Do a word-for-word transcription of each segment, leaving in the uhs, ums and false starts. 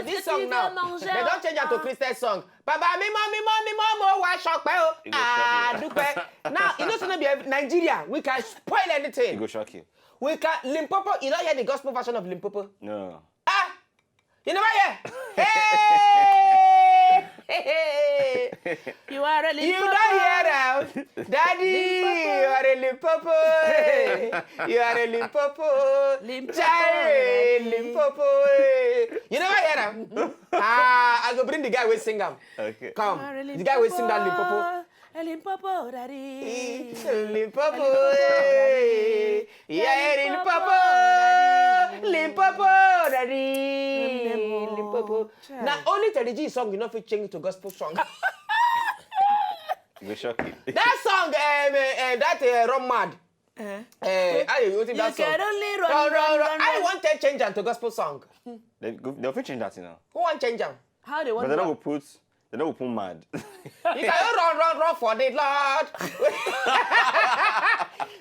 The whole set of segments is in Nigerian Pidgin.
This song now, they don change am to Christian song. Baba mi mo mi mo mi mo mo wa shokpe o. Ah, dupe. Now, you know, so no be every- Nigeria, we can spoil anything. It go shock you. We can Limpopo. You don't hear the gospel version of Limpopo. No. Ah, you never hear. Hey, hey, hey. You are a You Limpopo. don't hear am, Daddy. You are a Limpopo. Hey. You are a Limpopo. Limpopo, Child, Daddy. Limpopo. Hey. You never hear am. Ah, I go bring the guy wey sing am. Okay. Come, You are a the guy wey sing that Limpopo. A Limpopo, Daddy. Limpopo, Limpopo, eh. Yeah, Limpopo, Limpopo, Daddy. Limpopo, Daddy, Limpopo. Limpopo. Child. Na only Teddy G song you no fit change to gospel song. It go shock you. That song, um, uh, uh, that uh, Run Mad. Eh? Uh, I wetin You that song. can only run, Run, run, run, run. run, I run. want to change am to gospel song. They go, they'll fit change that, you know. Who want change am? How they But want they to don't go put, they don't go put mad. You can run, run, run for the Lord.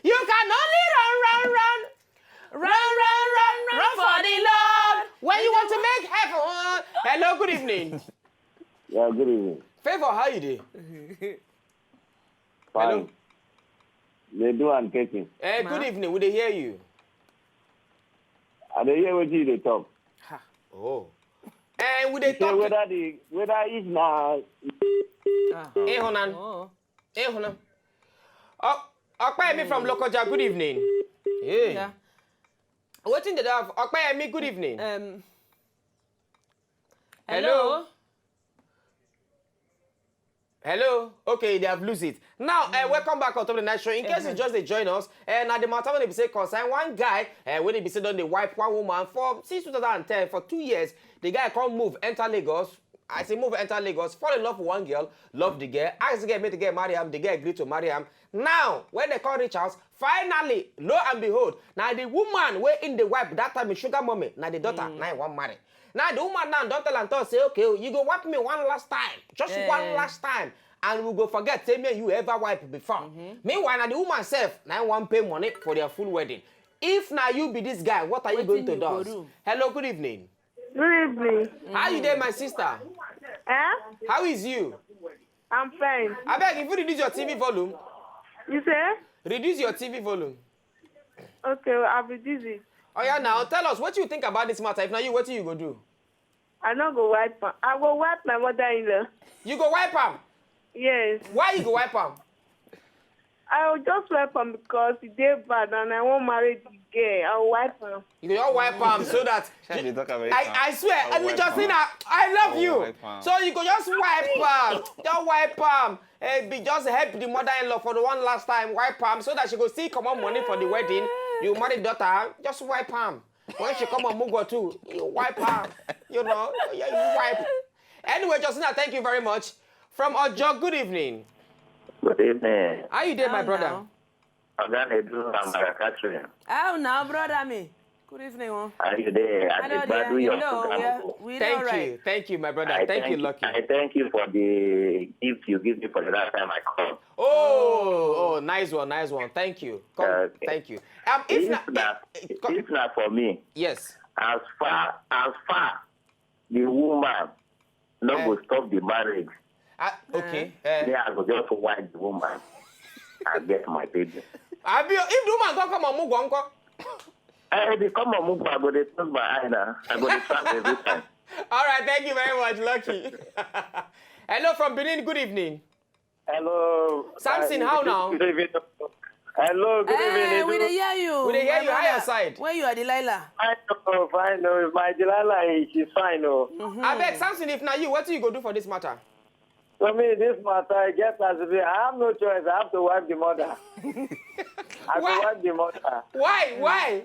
You can only run, run, run. Run, run, run, run for the Lord. When you want to make heaven. Hello, good evening. Yeah, good evening. Favor, how you dey? Fine. Hello? They do and taking. Eh, good evening. We dey hear you. I dey hear wetin you dey talk. Oh. And we dey Say talk. whether the whether if na Ehunan. Oh. Ehunan. Oh, Okpeyemi from Lokoja, good evening. Hey. Yeah. Wetin dey do? Okpeyemi, good evening. Um, Hello? Hello? Okay, they have lose it. Now, uh, welcome back on top of the night show. In case you just dey join us, uh, now the matter when they be say concern one guy, uh, when they be say don dey wipe one woman for since two thousand ten, for two years, the guy come move, enter Lagos. I say move, enter Lagos, fall in love with one girl, love the girl, ask the girl, make the girl marry him, the girl agree to marry him. Now, when they come reach house, finally, lo and behold, now the woman wey in the wipe that time is sugar mommy, now the daughter, now he wan marry. Now the woman now don tell am talk say, okay, oh, you go wipe me one last time, just Eh. one last time, and we go forget say me and you ever wipe before. Meanwhile, now the woman sef now wan pay money for their full wedding. If now you be this guy, what are you Wetin going to you go do? Do? Hello, good evening. Good evening. How you dey, my sister? Eh? How is you? I'm fine. Abeg, if you reduce your T V volume, You say? Reduce your T V volume. Okay, well, I'll be busy. Oh yeah, now tell us what you think about this matter. If not you, what you go do? I no go wipe am. I go wipe my mother-in-law. You go wipe am. Yes. Why you go wipe am? I will just wipe am because e dey bad and I wan marry the girl. I will wipe am. You go just wipe am so that. Shey you dey talk about I, am? I swear, I wipe Justina, am. I love I you. wipe am. So you go just wipe am. Just wipe am. Eh, be just help the mother-in-law for the one last time. Wipe am so that she go still comot money for the wedding. You marry daughter, just wipe am. When she come on Mugo too, you wipe am. You know, yeah, you wipe. Anyway, Justina, thank you very much. From Ojo, good evening. Good evening. How you dey, my How brother? Now? Oga Nedu and Mara Catherine. How now, brother me? Good evening, one. How you dey? I Hello, dey dear. gbadu your Hello, program. yeah. O. We Thank alright. you, thank you, my brother. I Thank you, you- Lucky. I thank you for the gift you give me for the last time I called. Oh, oh, nice one, nice one. Thank you. Come, Okay. Thank you. Um, if If not, na eh, come- if na for me, yes. as far as far the woman no Eh. go stop the marriage, Uh, okay. Uh, me I go just wipe the woman and get my baby. Abi, if the woman come come on Mugo, uncle. Eh, they come on Mugo, I go dey close my eye now. I go dey track every time. All right, thank you very much, Lucky. Hello from Benin. Good evening. Hello. Samson, Uh, how good- now? Good evening. Hello, good Eh, evening. we dey hear you. We dey hear my you. How your brother. Side? Where you are, Delilah? Fine, oh, fine, oh. My Delilah is, she's fine, oh. Abeg, Samson, if na you, wetin you go do for this matter? For me, this matter, I get as it be. I have no choice. I have to wipe the mother. I have Why? to wipe the mother. Why? Why?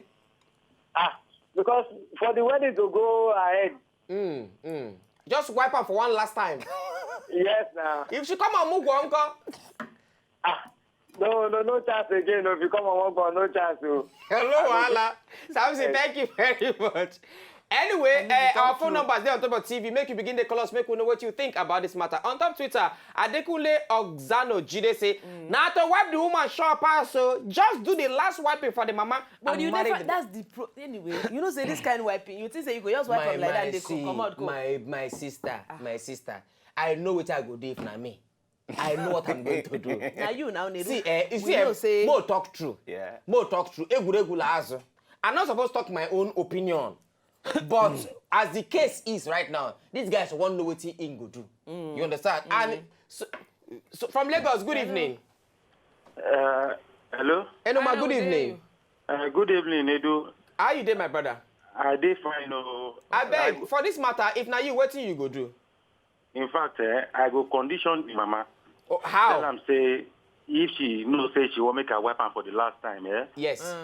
Ah, because for the wedding to go ahead, Mm, mm. Just wipe am for one last time. Yes, now. If she come on Mugo, uncle. Ah, no, no, no chance again. No, if you come on one, no chance. Oh. Hello, wahala. Samson, thank you very much. Anyway, uh, our phone numbers there on top of T V. Make you begin to call us, make we know what you think about this matter. On top Twitter, Adekunle Oxano Jide say, "Now to wipe the woman shop so just do the last wiping for the mama." But you never, that's the pro anyway. You know, say this kind of wiping, you think say you go just wipe am like that, they see, come out, go. My, my sister, ah, my sister, I know what I go do if na me. I know what I'm going to do. Now you now, Nedu. See, eh, you see, eh, say, mo talk true. Yeah. Mo talk true. Egwuregwu la azụ. I'm not supposed to talk my own opinion. But as the case is right now, these guys want to know what he go do. You understand? And so, so from Lagos, good evening. Uh, hello? Hello, ma, good evening. Uh, good evening, Edu. How you doing, my brother? I dey fine, oh. I beg, for this matter, if na you, wetin you go do? In fact, eh, I go condition the mama. Oh, how? Tell am say if she know say she wan make I wipe am for the last time, eh? Yes.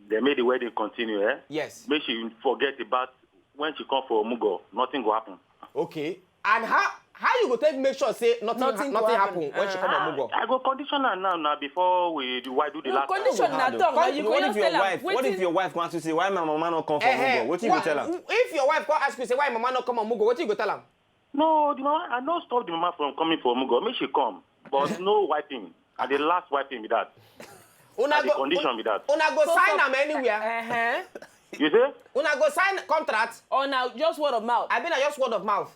Then make the wedding continue, eh? Yes. Make she forget about when she come for Omugo. Nothing go happen. Okay. And how how you go take make sure say nothing nothing, ha- nothing happen, happen when she come Omugo? I go condition her now, now before we do, why do the last condition time. Na talk. Now you go just tell am. What if your wife wants to say why my mama no come for Omugo? What you go tell am? If your wife come ask you say why mama no come Omugo, what you go tell am? No, the mama, I no stop the mama from coming for Omugo. Make she come, but no wiping. At the last wiping be that. Una go, condition be that. Una go sign am anywhere. Uh-huh. You say? Una go sign contract. Or na just word of mouth. I mean, na just word of mouth.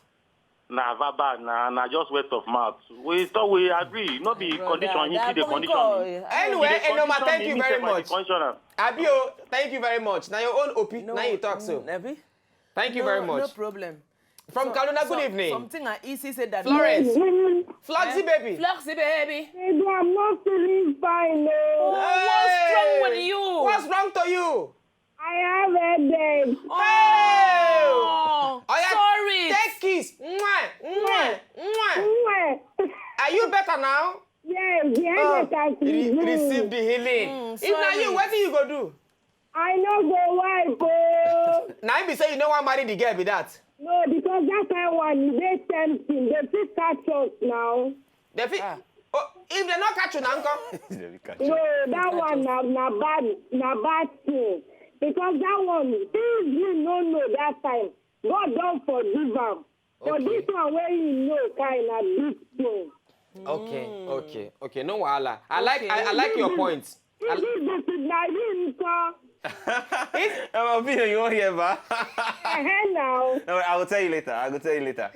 Na verbal, na na just word of mouth. We talk, we agree. No be condition. He see the condition. Anyway, Enoma, thank you very much. Abio, thank you very much. Now your own opinion. Now you talk so. Thank you very much. No problem. From Kaduna, good evening. Something I easy said that. Florence. Floxy baby. Floxy baby. Baby, I'm not feeling fine. Oh, what's wrong with you? What's wrong to you? I have headache. Oh, oh yeah, sorry. Take kiss. Mwah, mwah, mwah. Are you better now? Yes, the headache has removed. Receive the healing. If na you, wetin you go do? I no go wife oh. Na him be say you no wan marry the girl be that. No, because that kind one e dey tempting. They fit catch us now. They fit. Ah. Oh, if they no catch you, na nko. No, that one na na bad na bad thing. Because that one, things we no know that time, God don forgive am. But this one wey you know kind na big thing. Okay, okay, okay. No wahala. I like I, I like your point. If this is na you nko. If I'm opinion, you won't hear, ba. Eh now. No, I will tell you later. I will tell you later.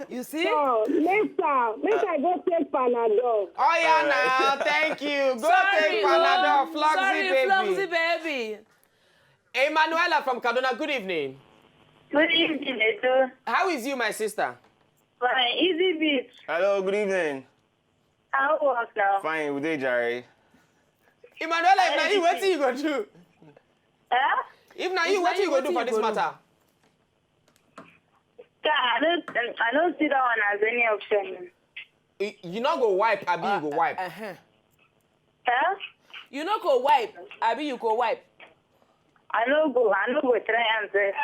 You see? So later, make I go take Panadol. Oh yeah, now. Thank you. Go take Panadol, Floxy baby. Sorry, Floxy baby. Emanuela from Kaduna, good evening. Good evening, Edu. How is you, my sister? Fine, easy beat. Hello, good evening. How was now? Fine, we dey jare. Emanuela, if na you, wetin you go do? Huh? If na you, wetin you go do for this matter? I don't, I don't see that one as any option. You, you no go wipe, abi you go wipe? Uh-huh. Huh? You no go wipe, abi you go wipe? I no go, I no go try am sef.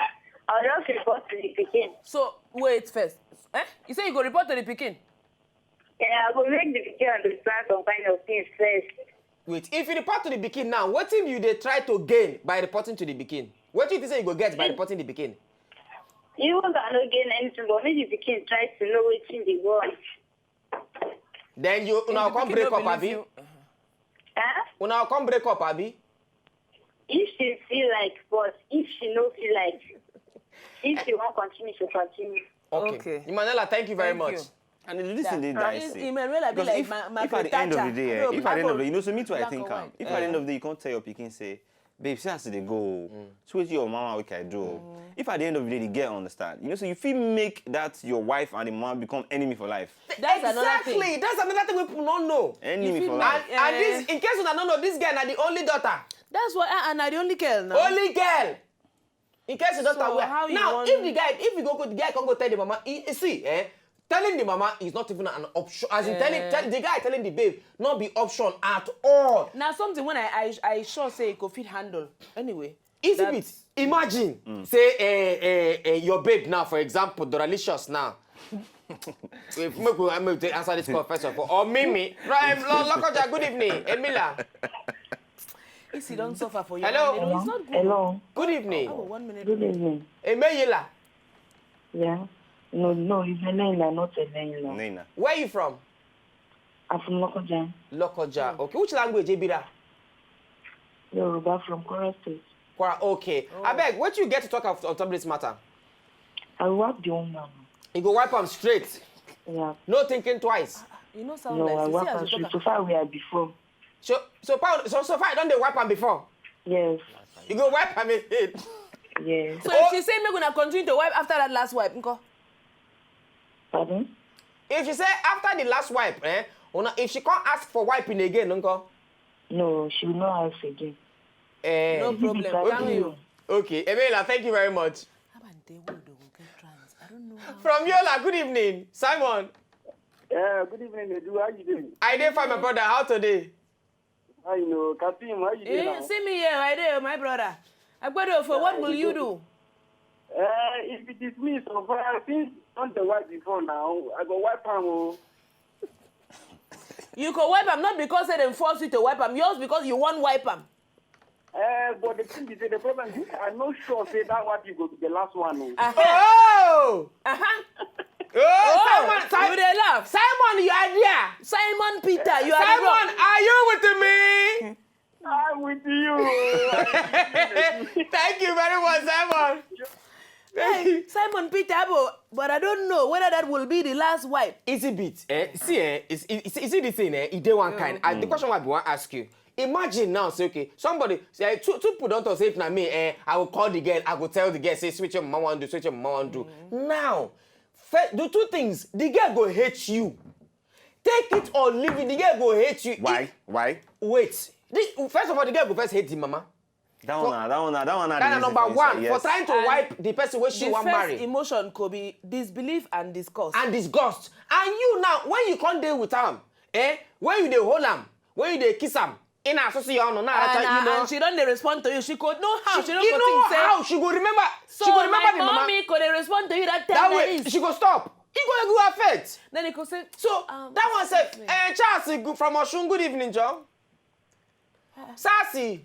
I'll just report to the pikin. So, wait first. Eh? You say you go report to the pikin? Yeah, I go make the pikin understand some kind of things first. Wait, if you report to the pikin now, wetin you dey try to gain by reporting to the pikin? Wetin you think say you go get by reporting the pikin? Even if I no gain anything, but make the pikin try to know wetin dey go on. Then you una come break up, abi? Huh? Una come break up, abi? If she feel like, but if she no feel like, if she wan continue, she continue. Okay. Okay. Emmanuela, thank you very much. And this thing dey dicey. Because if, if at the end of the day, eh, if at the end of the day, you know, so me too, I think am. If at the end of the day, you can't tell your pikin say, babe, see as e dey go. So wetin your mama wey I do? If at the end of the day, the girl understand, you know, so you fit make that your wife and the mama become enemy for life. That's another thing. Exactly. That's another thing wey people no know. Enemy for life. And, and this, in case una no know, this girl na the only daughter. That's why, uh, na the only girl now. Only girl. In case you don't aware. Now, if the guy, if you go, go, the guy can go tell the mama, he, he see, eh? Telling the mama is not even an option. As in telling, tell, the guy telling the babe, not be option at all. Now something when I, I, I sure say he go fit handle. Anyway. Easy bit. Imagine, say, eh, eh, eh, your babe now, for example, Doralicious now. If make we, I make we answer this call first of all. Or Mimi. Right, Lo- Lokoja, good evening. Emila. If you don't suffer for your Hello? hand, it's not good. Hello. Good evening. Oh, one minute. Good evening. Emeyela. Yeah. No, no, it's Elena, not Elena. Nina. Where you from? I'm from Lokoja. Lokoja. Okay. Which language, Ebira? Yoruba from Kwara State. Kwara. Okay. I beg, what you get to talk of, on top of this matter? I work the woman. You go wipe am straight. Yeah. No thinking twice. You know, sound No, like I you work see as as you she talk. so far we are before. So, so far, so, so far, I don't dey wipe am before. Yes. You go wipe am again. Yes. So if she say make una continue to wipe after that last wipe, nko? Pardon? If she say after the last wipe, eh, una, if she can't ask for wiping again, nko? No, she will not ask again. Eh. No Is it problem. because Thank you- you. Okay, Emela, thank you very much. Abante, we don't get trans. I don't know. How. From Yola, good evening, Simon. Yeah, good evening, Edu. How you doing? I dey fine, my brother. How today? How you know, Kasim? How you doing? Eh, Now? See me here, I dey, my brother. Agbado, for what will you do? Uh, if it is me, so far since on the wipe before now, I go wipe am. Oh. You go wipe am not because say dem force you to wipe am, yours because you wan wipe am. Uh, but the thing is, the problem is, I'm not sure say that wipe you go be the last one. Oh. Aha. Oh, Oh, oh Simon, you Simon, dey laugh. Simon, you are there. Simon Peter, you are Simon, the are you with me? I'm with you. Thank you very much, Simon. Hey, Simon Peter, but, but I don't know whether that will be the last wipe. Easy beat, eh? See, eh? Is, is, is it the thing, eh? It dey one kind. And the question I want to ask you. Imagine now, say, okay, somebody say, two, two people don't talk, say, if na me, eh, I will call the girl, I will tell the girl, say, switch your mama one do, switch your mama one do. Now, first, do two things. The girl go hate you. Take it or leave it. The girl go hate you. Why? Why? Wait. The, first of all, the girl go first hate the mama. That one, na- that one, na- that one. na That the na reason number for one inside, for yes. Trying to And wipe the person wey she The wan first marry. Emotion could be disbelief and disgust. And disgust. And you now, when you come dey with am, eh? When you dey hold am, when you dey kiss am, in her so your honor, now and, you uh, know. And she don dey respond to you. She could know how. She, don You go know think say, how she go remember. So She go remember my the mama. Mommy could dey respond to you that time That like way this. She go stop. He go go affect. Then he could say, So um, that one sef, excuse me. Eh, Charles, eh, good from Osun. Good evening, John. Sassy,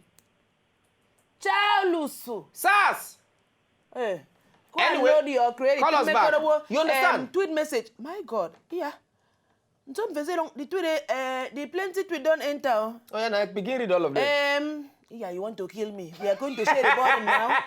Charles. Sass. Hey, go Anyway, and load your credit. call us Make back. Odowo, You understand? Um, tweet message. My God, yeah. Some say don the tweet, eh, the plenty tweet don enter. Oh. Oh yeah, now begin read all of them. Um, yeah, you want to kill me? We are going to share the burden now.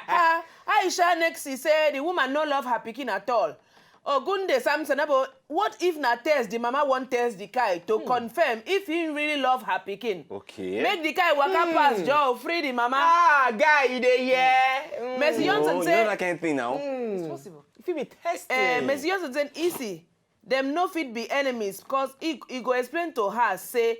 Ah, Aisha Nexi say the woman no love her pikin at all. Ogunde Samson, but what if na test the mama wan test the guy to confirm if he really love her pikin? Okay. Make the guy waka pass, Joe, free the mama. Ah, guy, you dey hear? Mm. Mercy You know, Johnson you say know that kind of thing now. Mm. possible. If you be testing. Uh, Mercy Johnson said easy. Dem no fit be enemies because he, he go explain to her say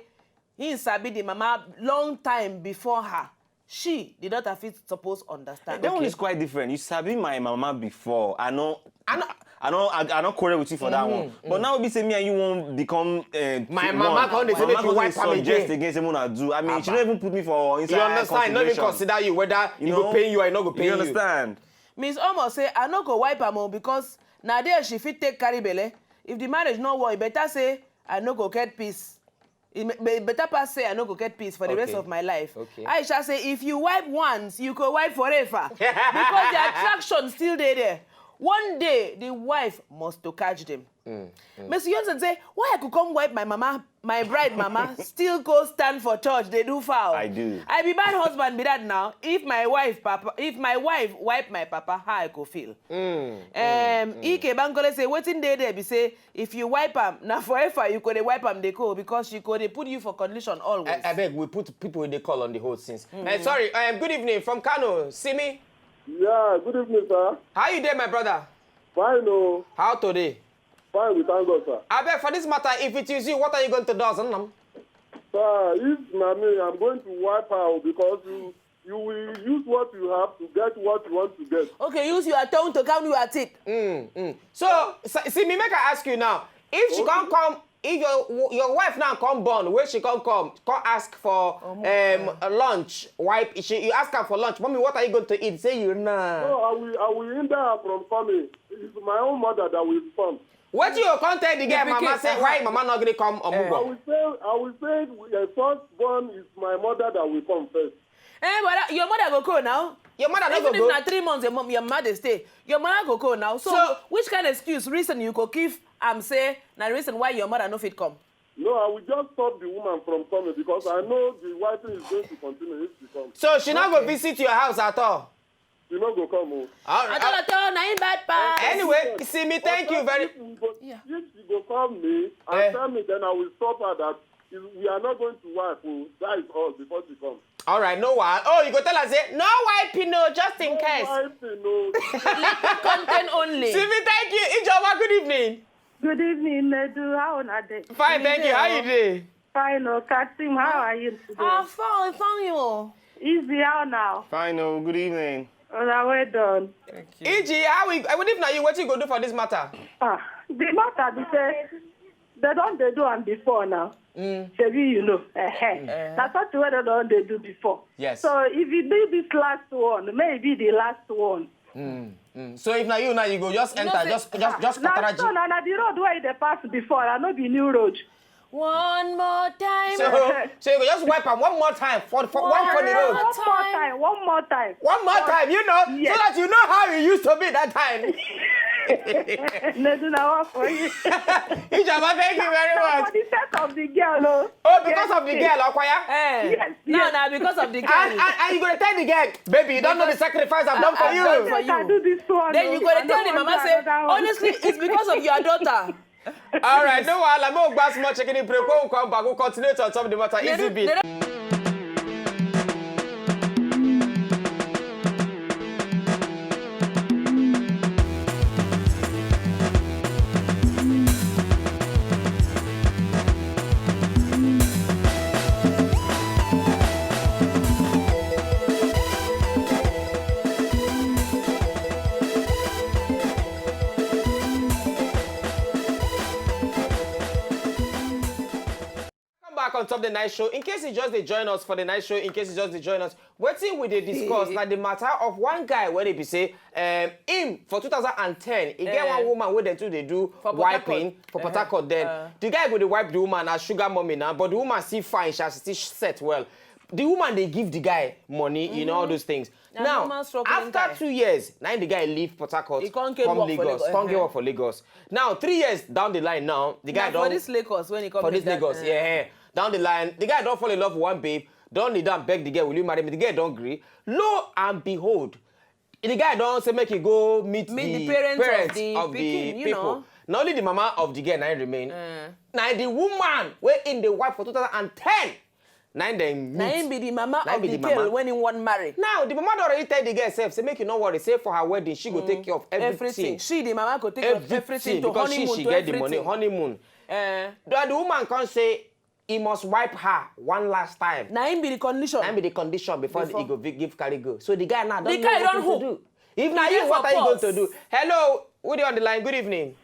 he sabi the mama long time before her. She, the daughter, fit suppose understand. That one Okay. Is quite different. You sabi my mama before. I know. I know. I know. I, I don't quarrel with you for that one. But now we say me and you won't become. Uh, My one. mama come dey say My make mama you come wipe dey am suggest again. Against what I do. I mean, she Abba. Don't even put me for inside. You understand? Not even Consideration. Consider you whether You you know? go pay you or e no go pay You you. Understand? Miss Omo say I no go wipe am o because na there she fit take carry belle. If the marriage no work, e better say I no go get peace. E me- be- better pass say I no go get peace for the rest Okay. Of my life. Okay. Aisha say if you wipe once, you go wipe forever because the attraction still dey there. One day the wife must to catch them. Mercy Johnson say why I could come wipe my mama, my bride mama, still go stand for church dey do fowl. I do. I be bad husband be that now. If my wife papa, if my wife wipe my papa, how I go feel? Um, Ike Bankole say wetin dey there be say if you wipe am na forever you go dey wipe am dey go because she go dey put you for condition always. I, I beg, we put people in the call on the hold since. Eh, sorry, um, good evening from Kano. Simi, Yeah, good evening, sir. How you dey, my brother? Fine, oh, How today? Fine, we thank God, sir. I beg, for this matter, if it is you, what are you going to do? Nnam? Sir, if na me, I'm going to wipe out because you you will use what you have to get what you want to get. Okay, use your tongue to count your teeth. Mm, mm. So, s- see me, make I ask you now. If she can't come, if your your wife now come born, where she can't come, can't ask for um a lunch. Why she, you ask her for lunch, mommy, what are you going to eat? Say you nah. No, I will I will hinder her from coming. It's my own mother that will come. Wetin you come tell the girl The mama pikin, say uh-huh. Why mama no gree come I omugwo? will say, I will say, the first born is my mother that will come first. Eh, but uh, your mother go call now. Your mother no Even go if go. Na three months, your mom, your mother dey stay. Your mother go call now. So, So- which kind of excuse, reason you go give? Am say na reason why your mother no fit come. No, I will just stop the woman from coming because I know the wifing is going to continue if she comes. So she no go Okay. visit your house at all. She no go come. Oh. All right. At all, at all, na him bad pass. Anyway, Simi, thank you very. If, we go, Yeah. if she go call me and Eh. tell me, then I will stop her that we are not going to wife. Oh, that is all before she comes. All right, no one. Oh, you go tell her say no wiping, no, just in case. Wifing, no. Content only. Simi, thank you. Ijeoma, good evening. Good evening, Nedu. How una dey? Fine, thank you. How you dey? Fine, oh, Kasim, how are you today? Ah, fine, fine, you. Easy, how now? Fine, oh, good evening. Una well done. Iji, how we? Even if na you, wetin you go do for this matter? Ah, the matter be say they don dey do am before now. Shebi you know. Eh, eh. Na something wey they don dey do before. Yes. So if you do this last one, maybe the last one. Mm. So if na you now, you go just enter, say- just just just Na patara so na na the road wey dey pass before, na no be new road. One more time. So so you go just wipe am one more time for for one for the One road. One more time, one more time. One more time, you know, Yes. so that you know how you used to be that time. Nedu na work for you. Ijeoma, thank you very For much. The sake of the girl, oh. Oh, because of the Yes, girl, Okoya. Eh, Yes, no, yes. Na because of the And, girl. and, and you gonna tell the girl, baby, you don't know the sacrifice I've done for I've you. done for Make I you. do this one. Then Oh. you go I to tell don't the want mama to say, another one. Honestly, it's because of your daughter. All right, no wahala, mo gba small checking break. When we come back, we'll continue to on top of the matter. Easy beat. Come back on top the night show. In case you just dey join us for the night show, in case you just dey join us, wetin we dey discuss na the matter of one guy wey dey be say um, him for two thousand and ten, he get Eh. One woman wey dem two dey do For Port wiping Harcourt. For Port Eh, Harcourt. Then eh. The guy go dey wipe the woman as sugar mommy now, but the woman still fine, she has still set well. The woman dey give the guy money, you know, all those things. Na Now, normal struggling after guy. Two years, now the guy leave Port Harcourt, He come get come work for Lagos, Lagos, come get uh-huh. Work for Lagos. Now, three years down the line now, the guy Na for don this Lagos when he come for meet this that, Lagos, uh, yeah. Down the line, the guy don fall in love with one babe, don kneel down beg the girl, "Will you marry me?" The girl don gree. Lo and behold, the guy don say make he go meet Meet the the parents of parents the of the pikin, you people. Know. Na only the mama of the girl na him remain. Uh. Na the woman wey him dey wife for two thousand and ten. Na him dem meet. Na him be the mama Na him of be the the girl mama. When he wan marry. Now, the mama don already tell the girl sef say make you no worry, say for her wedding she go take care of everything. She, the mama, go take care of everything to Because she, honeymoon, she to get the money, everything. Honeymoon. Eh. But the woman come say he must wipe her one last time. Na him be the condition. Na him be the condition before Before. He go vi- give carry go. So the guy now The don't guy know don what hook. To do. If na He you, dey what for are you going to pause. Do? Hello, who dey on the line? Good evening.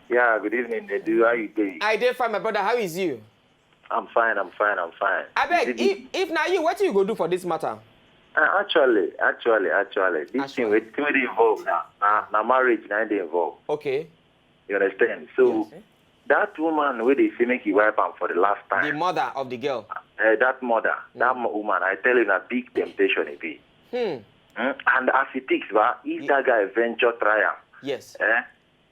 Yeah, good evening, Nedu. How you doing? I dey fine, my brother. How is you? I'm fine, I'm fine, I'm fine. Abeg, Good if if na you, wetin you go do for this matter? Uh, actually, actually, actually, this Actually. Thing wey thing wey dey involve na na na marriage na dey involve. Okay. You understand? So that woman wey dey say make he wipe am for the last The time, mother of the girl. uh, that mother, that mo- woman, I tell you na big temptation e be. Hmm. Hmm? And as it is, ba, if Ye- that guy venture try am, Yes. eh,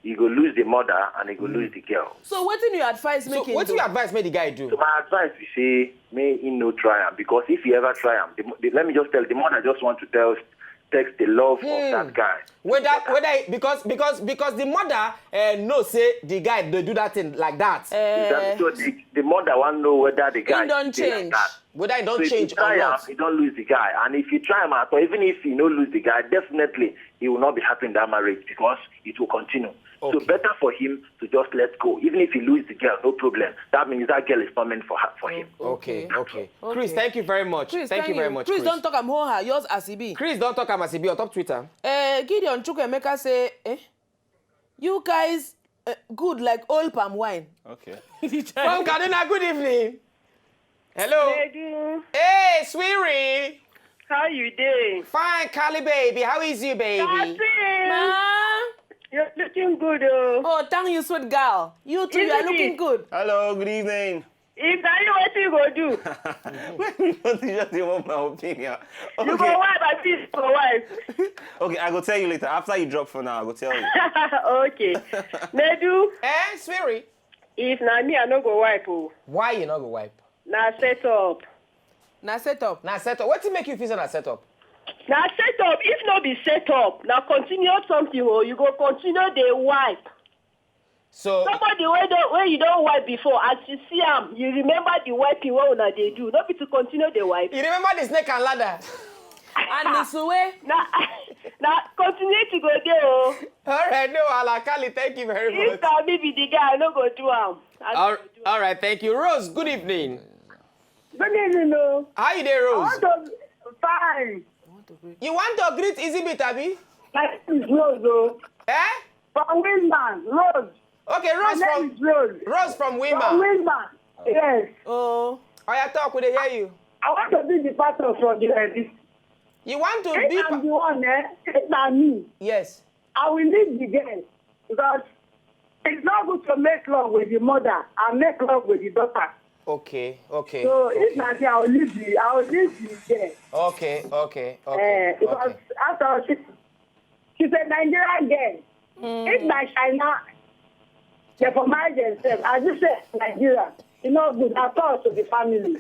he go lose the mother and he go lose the girl. So wetin you advise So make him wetin do? You advise make the guy do? So my advice is say may he no try am because if he ever try am, the, mo- the, let me just tell the mother just want to tell text the love Hmm. Of that guy. Whether whether because because because the mother uh, know say the guy dey do that thing like that. Eh, That- so the, the mother wan know whether the guy He don dey like change. That. Whether he don So if change he try or am, not. He don lose the guy, and if he try am at all, even if he no lose the guy, definitely he will not be happy in that marriage because it will continue. So Okay. Better for him to just let go, even if he lose the girl, no problem. That means that girl is not meant for her, for him. Okay, okay. Okay. Chris, thank you very much. Chris, thank, you very much. Chris Chris. Don talk am whole her yours as e be. Chris don talk am as e be on top Twitter. Uh, Gideon Chukwuemeka say, eh, you guys uh, good like old palm wine. Okay. From Kaduna, good evening. Hello. Edu, Hey, sweetie. How you dey? Fine, Cali baby. How is you, baby? Kasim. Ma, You're looking good, oh. Oh, thank you, sweet girl. You too, you are looking good. Hello, good evening. If na you, wetin you go do? When people just dey want my opinion. You go wipe, I feel you go wipe. Okay, I go tell you later. After you drop for now, I go tell you. Okay. Nedu, Eh, Swiri? If na me, I no go wipe, oh. Why you no go wipe? Na set up. Na set up. Na set up. Wetin make you feel say na set up? Na set up. If no be set up, na continue something, oh. You go continue dey wipe. So Somebody wey don wey you don wipe before, as you see am, you remember the wiping wey una dey do. No be to continue dey wipe. You remember the snake and ladder? And the suwe. Na na continuity go dey, oh. All right, no, Alakali, thank you very If much. na me be the guy, I no go do am. I no All, go do am. All right, thank you. Rose, good evening. Good evening, oh. How you dey, I Rose? want to fine. You want to greet Izzy Bit, abi? My name is Rose, oh. Eh? From Wimbam, Rose. Okay, Rose My from name is Rose. Rose from From Wimbam. Wimbam, yes. Oh. Oya talk, we dey hear you. I want to be the pastor for the uh, this. You want to If be I'm pa- the one, eh? If I'm me, Yes. I will leave the girl because it's not good to make love with the mother and make love with the daughter. Okay, okay. So if okay. not, I will leave the, I will leave the girl. Okay, okay, Uh, okay. because okay. after all, she, she's a Nigerian girl. If by China, they for marry themselves. As you say, Nigeria, it's not good at all to the family.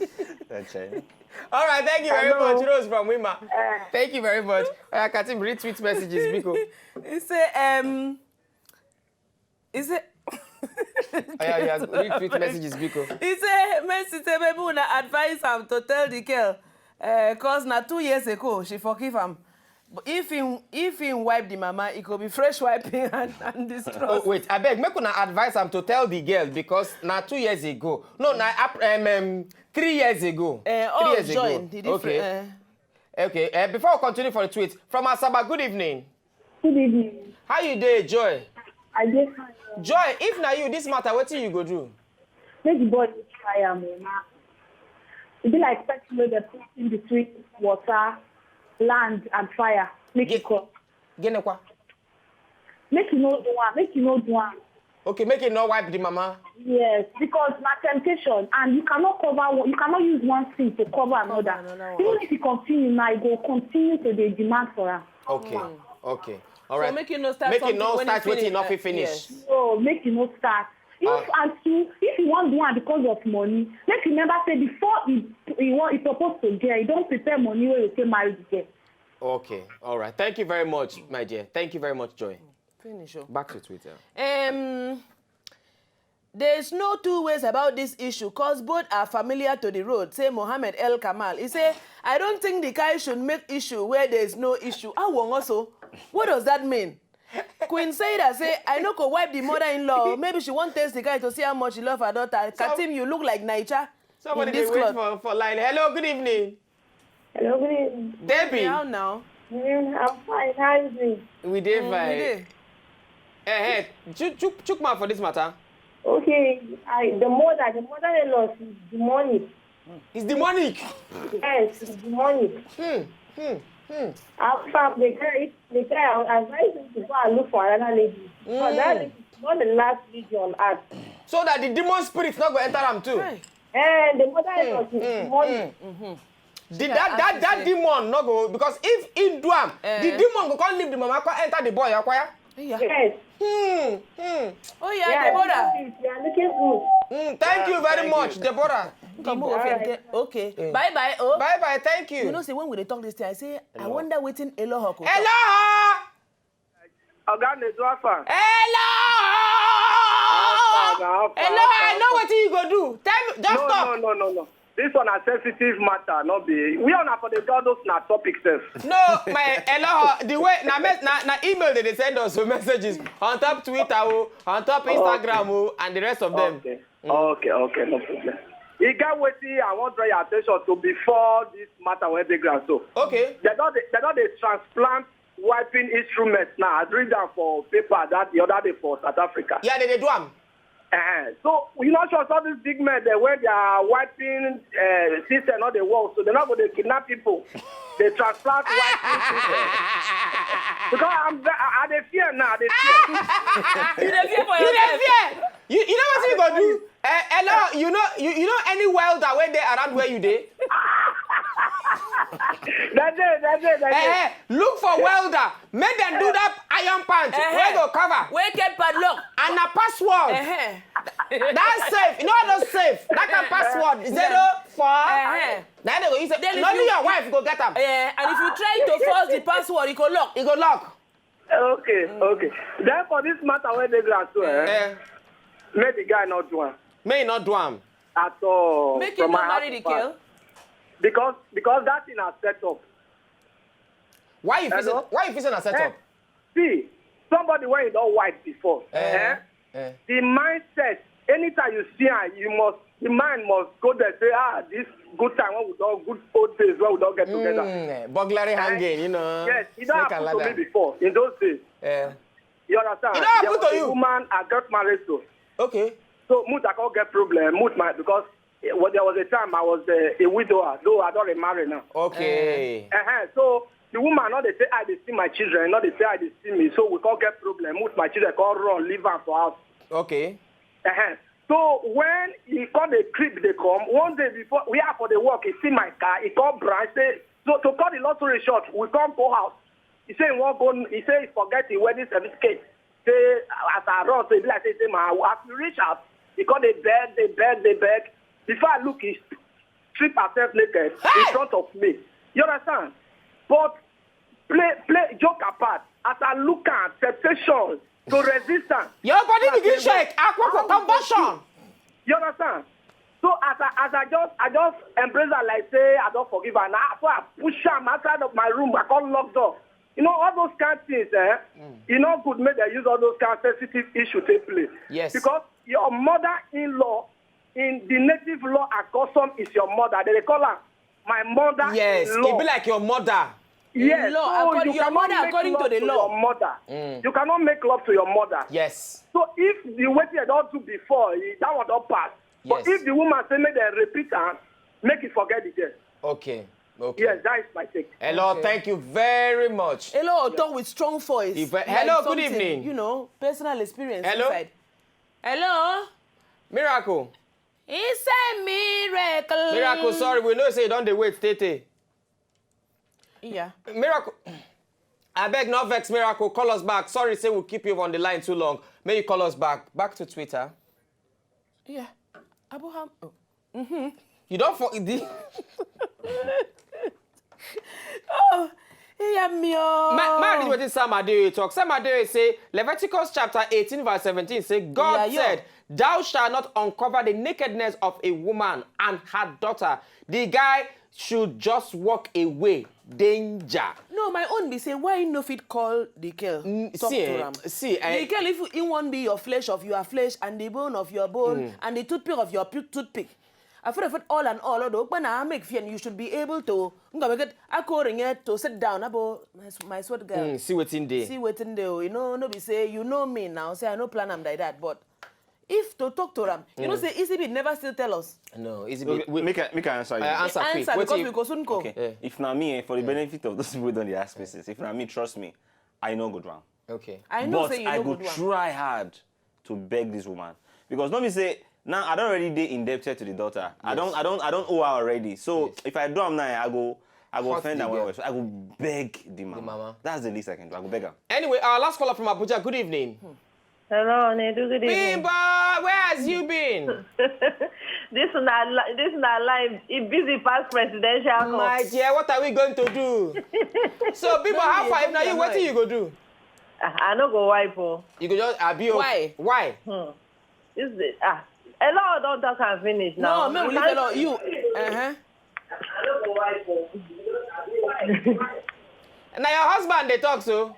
That's it. All right, thank you very Hello. much, Rose from Wima. Uh, Thank you very much. I can retweet messages, Biko. He say, um, he say, Yeah, yeah, retweet messages, Biko. He say, Mercy say, maybe una advise am to tell the girl, uh, cause na two years ago she forgive am. But if him if him wipe the mama, it go be fresh wiping and, and distrust. Oh, wait, I beg, make una advise am to tell the girl because na two years ago. No, na ap- um, um, three years ago. Eh, three all years join ago. The different. Okay. Eh. Okay. Uh, before we continue for the tweet, from Asaba, good evening. Good evening. How you dey, Joy? I just find out. Joy, if na you, this matter, wetin you go do? Make the boy dey try am, oh, na. E be like person wey dey put in between water, land, and fire. Make Ye- it come. Genekwa. Make you no do am. Make you no do am. Okay, make it not wipe the mama. Yes, because na temptation, and you cannot cover one, you cannot use one sin to cover another. Another one. Even if you continue now, you go continue to dey demand for am. Okay, okay. All So right. make you no start Make it something no when start you wetin finish. no fit Uh, finish. Yes. So make you no start. If Ah. and two, if you wan do am because of money, make you remember say before e e wan e suppose to get, e don prepare money wey go take marry the girl. Okay, all right. Thank you very much, my dear. Thank you very much, Joy. Finish up. Back to Twitter. Um, there's no two ways about this issue cause both are familiar to the road, say Mohammed El Kamal. He say, I don't think the guy should make issue where there's no issue. How also? What does that mean? Queen Saida say, I no go wipe the mother-in-law. Maybe she wan test the guy to see how much she love her daughter. Katim, you look like Naija Somebody in dey this wait cloth. for, for line. Hello, good evening. Hello, good evening. Debbie, How now? Mm, I'm fine. How are you doing? We dey Mm, fine. we dey. Eh, eh, chook, chook, chook mouth for this matter. Okay, I the mother the mother-in-law is demonic. It's demonic. Yes, it's demonic. Hmm, hmm, hmm. How far the guy the guy I would advise him to go and look for another lady. Because that lady is not the last lady on earth. So that the demon spirit not go enter am too. Hey. And the mother-in-law is Mm, demonic. mm. The, that that that demon no go because if he do am, Eh. the demon go come leave the mama come enter the boy. Akwaya. Yeah. Yes. Hmm, hmm. Oh yeah, Yeah, Deborah. You are looking good. Mm, thank you very Thank much, you. Deborah. Come on, Alright. okay. Bye bye. Oh. Bye bye. Thank you. You know, say when we dey talk this thing, I say, I wonder wetin Eloho go talk. Hello. Oga Nedu Alpha. Hello. Alpha, Alpha, Hello. I Alpha, know Alpha. Wetin you go do? Tell me. Just No, talk. no, no, no, no. This one na sensitive matter, no be. We are not for the God of na topic sef. No, my hello. The way na mes- na na email they dey send us some messages on top Twitter, oh, on top Instagram, oh, and the rest of them. Okay, okay, okay, no problem. E get wetin I wan draw your attention to before this matter wey dey ground so. Okay. They don dey they don dey transplant wiping instruments now. I read am for paper that the other day for South Africa. Yeah, they dey do am. Uh-huh. So you know sure all these big men dem wey their wiping uh, system no dey work, so dem no go dey kidnap people. Dey transplant wiping system. Because I'm, I, I dey fear now. I dey fear. You dey fear for You dey yourself. fear. You you know wetin you go do? Eh, hello, you know you, you know any welder wey dey around where you dey? That's it. That's it. That's Eh, it. eh, look for welder. Make dem do that iron pant Eh, wey eh. go cover Wey get padlock. And na password. Eh, eh. That safe. You know how those safe? That kind password. Zero four. Eh, eh. Na dem go use it. Then if Only you- your wife go get am. Eh, and if you try to force the password, e go lock. E go lock. Okay, okay. Then for this matter wey dey ground so, eh, Eh, make the guy not do am May he not do am. at all. Make you from no my marry house the to girl. Because because that thing has set up. Why you feel say Hello? why you feel say na set up? See, somebody when you don't wife before, Eh, eh? eh. The mindset. Anytime you see her, you must the mind must go there say ah this good time when we don good old days when we don get together. Mm, burglary hanging, you know. Yes, it don Snake and happen to me ladder. Before in those days. Eh. You understand? It don happen There was to a you? Woman I got married to. Okay. So mood I come get problem. Mood my because eh, well, there was a time I was uh, a widower, though I don't remarry now. Okay. Uh-huh. So the woman not they say I dey see my children, not they say I dey see me. So we can't get problem. Mood my children can't run, leave her for house. Okay. Uh-huh. So when he called the creep, they come. One day before we are for the work, he see my car, he called branch, say, so to cut the long story short, we can't go house. He say he won't go, he say he forget the wedding certificate. Say, as I run, so he be like, say, say, man, as we reach house, he called they beg, they beg, they beg. Before I look, he strip herself naked Hey! In front of me. You understand? But play, play joke apart. As I look at temptation to resistance. Your body begin shake. Akwakwa convulsion. You understand? So as I as I just I just embrace her like say I don't forgive her. Now so I push her outside of my room. I call lock door. You know all those kind of things, eh? You know good make they use all those kind of sensitive issue take play. Yes. Because your mother-in-law in the native law and custom is your mother. They dey call her my mother. Yes. It be like your mother. Yes, Law, so according- you your cannot mother make according to love the to law. Your mother. You cannot make love to your mother. Yes. So if the wetin I don do before, eh, that one don pass. But Yes. If the woman say make dem repeat am, make e forget the girl. Okay. Okay. Yes, that is my take. Hello, thank you very much. A lot of talk with strong voice. If- Like hello, good something, evening. You know, personal experience Hello? Inside. Hello? Miracle. It's a miracle. Miracle, sorry, we know say you don dey wait, tey tey. Yeah. Miracle. I beg, no vex, Miracle. Call us back. Sorry, say we keep you on the line too long. May you call us back. Back to Twitter. Yeah. Abraham. Oh. You don't for the. Oh, yeah, me. Oh. Ma, ma read wetin Sam Adeoye talk. Sam Adeoye say Leviticus chapter eighteen verse seventeen say God Yeah, yeah. said, "Thou shalt not uncover the nakedness of a woman and her daughter." The guy should just walk away. Danger. No, my own be say why you no fit call the girl Mm, talk see, to eh, am. see, eh, The girl if he won't be your flesh of your flesh and the bone of your bone and the toothpick of your pu- toothpick. I feel fit all and all although when I make fear you should be able to nga make it I call ring it to sit down abo my, s- my sweat girl. Mm, see wetin dey. See wetin dey o. You know no be say you know me now say I no plan am like that but if to talk to am you know say E C B never still tell us. No, easy. Okay, We, make I make I answer you. uh, answer quick. Answer because Wetin- we go soon go. Okay. If na me, eh, for the benefit of those people don dey ask questions, if na me, trust me, I no go drown. Okay. I know But say you I no go go do am. Try hard to beg this woman because no be say now I don already dey indebted to the daughter. I don I don I don owe her already. So if I do am now, I go I go Hurt offend the her girl. well well. So I go beg the mama. mama. That's the least I can do. I go beg her. Anyway, our last caller from Abuja. Good evening. Hello, Nedu. Good evening. Bimbo, where has you been? This na li- this na live. It busy pass presidential call. My dear, what are we going to do? So, Bimbo, how far? If na you, wetin you go do? Ah, I no go wipe o. You go just abi o. Why? Why? Hmm. This is ah. A lot don talk and finish now. No, me we leave a lot. You. Uh-huh. Na your husband dey talk so.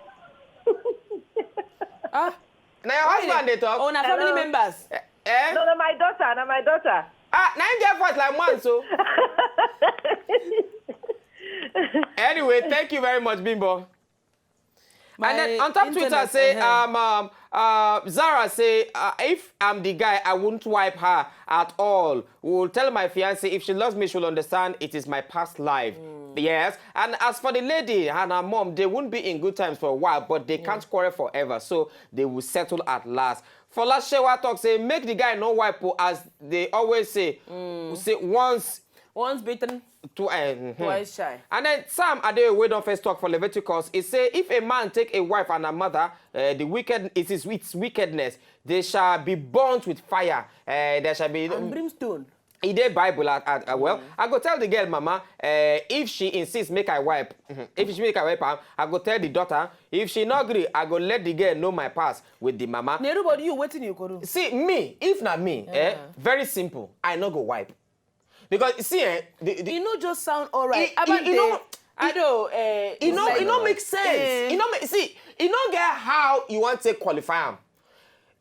Ah. Na your husband dey talk. Oh, na family Hello? Members. Eh? No, no, my daughter, na my daughter. Ah, na him get voice like man so. Anyway, thank you very much, Bimbo. And then My on top Twitter internet, say, uh-huh. um, um, uh, Zara say, uh, if I'm the guy, I won't wipe her at all. Will tell my fiance if she loves me, she'll understand it is my past life. Yes, and as for the lady and her mom, they won't be in good times for a while, but they can't quarrel forever, so they will settle at last. Folashewa talk say make the guy no wipe o, as they always say, say once Once bitten, to uh, mhm. twice shy. And then Sam Adeoye don first talk for Leviticus. He say if a man take a wife and a mother, uh, the wicked it is its wickedness. They shall be burnt with fire. Uh, there shall be And brimstone. E dey Bible at, at, uh, well, I go tell the girl mama, uh, if she insists make I wipe, mhm, if she make I wipe am, I go tell the daughter. If she no gree, I go let the girl know my pass with the mama. Neru, but you wetin you go do? See me, if na me, eh, very simple. I no go wipe because see, eh, the, the, E no just sound alright. E- Abante, e- e no- Ado, eh, e no like- e no make sense. Eh. E no make see. E no get how you wan take qualify am.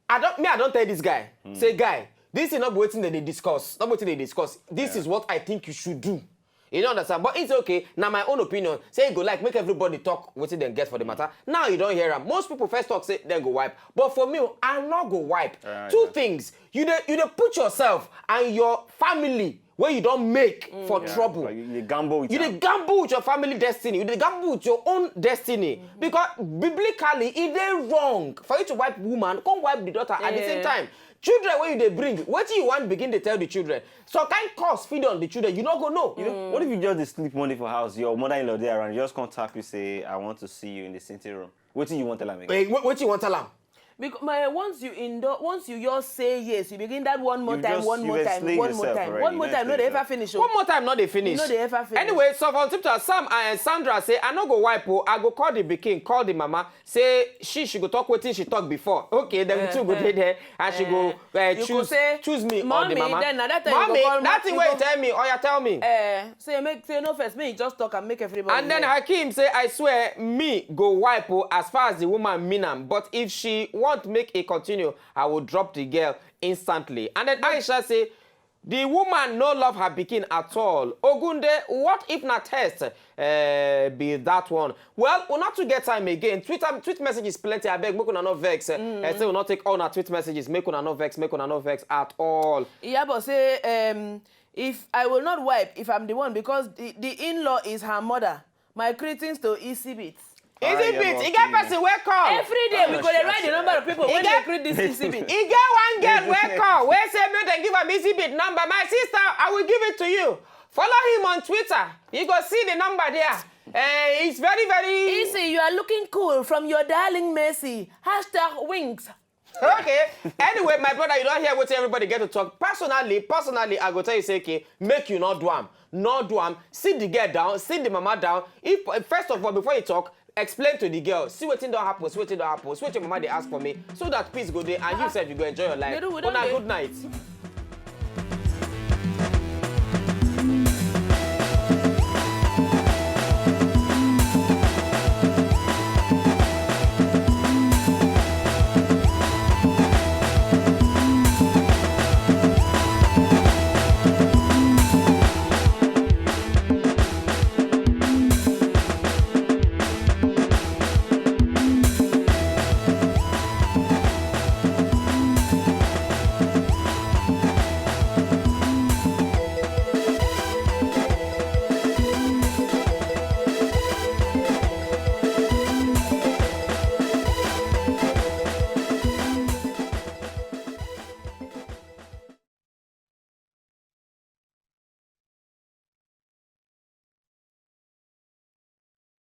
I don me I don tell this guy say guy, this thing no be wetin dem dey discuss, no be wetin dem dey discuss. This is what I think you should do. You no understand, but it's okay. Na my own opinion. Say you go like make everybody talk wetin dem get for the matter. Now you don hear am. Most people first talk say dem go wipe, but for me, I no go wipe. Ah, Two yeah. things. You dey you dey put yourself and your family wey you don make for Yeah, trouble. Like you, you gamble with You am. dey gamble with your family destiny. You dey gamble with your own destiny because biblically e dey wrong for you to wipe woman, come wipe the daughter at the same Yeah. time. Children wey you dey bring, wetin you wan begin dey tell the children? Some kind curse fit dey on the children, you no go know. You know, what if you just dey sleep one day for house, your mother-in-law dey around, you just come tap you say, "I want to see you in the sitting room." Wetin you wan tell am again? Eh, wait- wetin you wan tell am? Because my, once you endorse, once you just say yes, you begin that one more You time, just- one you more time, explain one more yourself time, already. one You more don't time. No, explain dey ever yourself. Finish. Oh. One more time, no dey finish. No dey ever finish. Anyway, so from Tip to Sam and Sandra say, I no go wipe o, I go call the pikin, call the mama, say she she go talk wetin she talk before. Okay, then we two go dey there and she go uh, You go choose say, choose me or "Mommy," the mama. then na that time you go Mommy, call that mo- thing you wey you go- tell me, oh yeah, tell me. Eh, say make say no first, make you just talk and make everybody. And then Hear. Hakeem say, I swear, me go wipe o as far as the woman mean am. But if she want make e continue, I will drop the girl instantly. And then Aisha say, the woman no love her pikin at all. Ogunde, what if na test uh, be that one? Well, we not to get time again. Twitter, tweet messages plenty. I beg, make una no vex. Uh, say we not take all our tweet messages. Make una no vex. Make una no vex at all. Iyabo say, um, if I will not wipe, if I'm the one, because the, the in-law is her mother. My greetings to Easy Beats. Easy Ah, beat. yeah, E get okay. Person wey call. Every day we go dey write the number of people E when get- they greet this Easy Beat. E get one girl wey call wey say make dem give am Easy Beat number. My sister, I will give it to you. Follow him on Twitter. You go see the number there. Uh, it's very very. Easy, you are looking cool from your darling Mercy. Hashtag wings. Okay. Anyway, my brother, you don't hear what everybody get to talk. Personally, personally, I go tell you say, okay, make you not do am, not do am. Sit the girl down, sit the mama down. If first of all, before you talk, explain to the girl. See wetin don happen, see wetin don happen, see wetin mama dey ask for me, so that peace go dey and you sef you go enjoy your life. Nedu, we don Una dey- good night.